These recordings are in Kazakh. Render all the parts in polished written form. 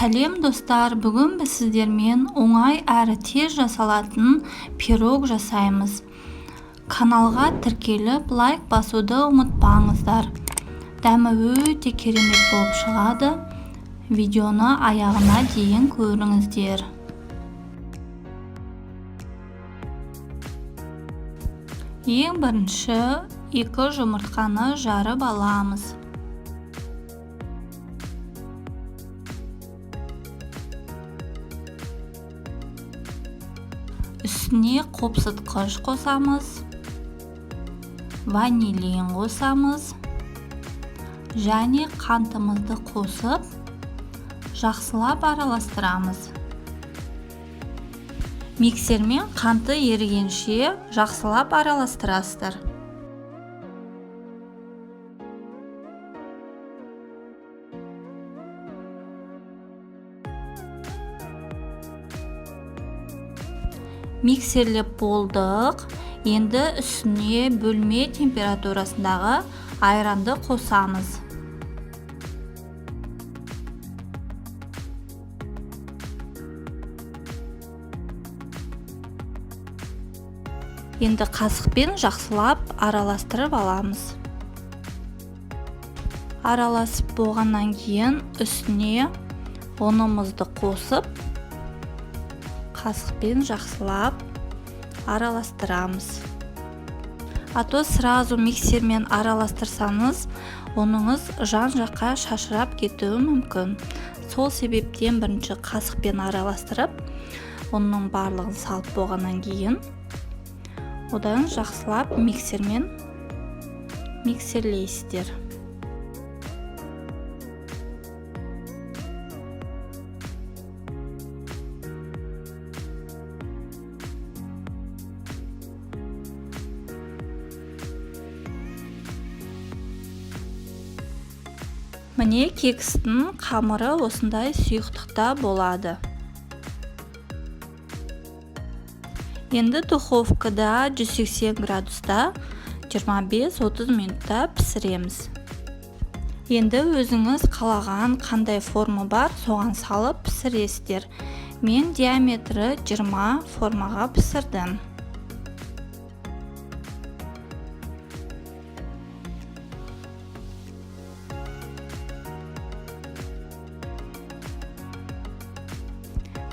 Сәлем, достар! Бүгін біз сіздермен оңай әрі тез жасалатын пирог жасаймыз. Каналға тіркеліп, лайк басуды ұмытпаңыздар. Дәмі өте керемет болып шығады. Видеоны аяғына дейін көріңіздер. Ең бірінші 2 жұмыртқаны жарып аламыз. Үстіне қопсытқыш қосамыз, ванилин қосамыз және қантымызды қосып, жақсылап араластырамыз. Миксермен қанты ерігенше жақсылап араластырасыздар. Миксерлеп болдық. Енді үстіне бөлме температурасындағы айранды қосамыз. Енді қасықпен жақсылап араластырып аламыз. Араласып болғаннан кейін үстіне ұнымызды қосып, қасықпен жақсылап араластырамыз. А то сразу миксермен араластырсаңыз, ұныңыз жан-жаққа шашырап кетуі мүмкін. Сол себептен бірінші қасықпен араластырып, ұнның барлығын салып болғаннан кейін, одан жақсылап миксермен миксерлейсіздер. Міне, кекстің қамыры осындай сұйықтықта болады. Енді духовкада 180 градуста 25-30 минутта пісіреміз. Енді өзіңіз қалаған қандай форма бар, соған салып пісіресіздер. Мен диаметрі 20 формаға пісірдім.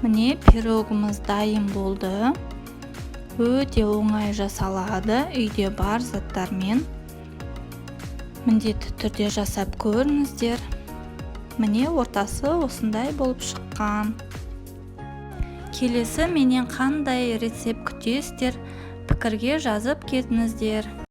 Міне, пирогымыз дайын болды. Өте оңай жасалады, үйде бар заттармен. Міндетті түрде жасап көріңіздер. Міне, ортасы осындай болып шыққан. Келесі менен қандай рецепт күтесіздер, пікірге жазып кетіңіздер.